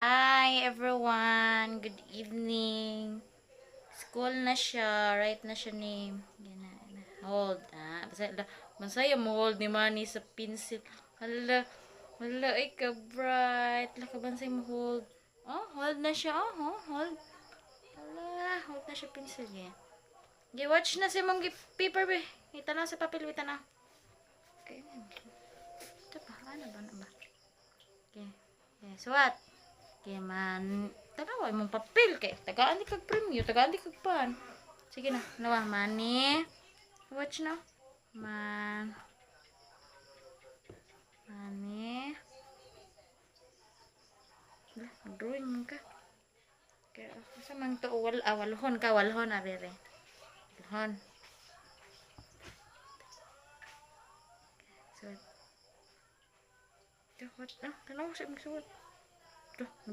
Hi everyone! Good evening! School na siya. Write na siya name. Yan na, na. Hold. Ah, basta, masaya mo hold ni Manny sa pencil. Hala. Hala, ay ka-bright. Hala ka, bansay mo hold. Oh, hold na siya. Oh, oh, hold. Hala, hold na siya pencil. Yeah. Gi-watch na si mong paper be. Ita na sa papel, ita na. Okay. Ito pa, ano ba na ba? Okay. Okay, suwat. Okay man, tanawa imong papel kay tagaan di kag premyo, tagaan di kag pan. Sige na, nawa money. Watch na. Man. Money. Lah, drawing man ka. Kaya asa man to wal ah, walhon ka, walhon abere. Walhon. Suwat. Suwat. Ah, tanawa sa imong suwat. Tuh.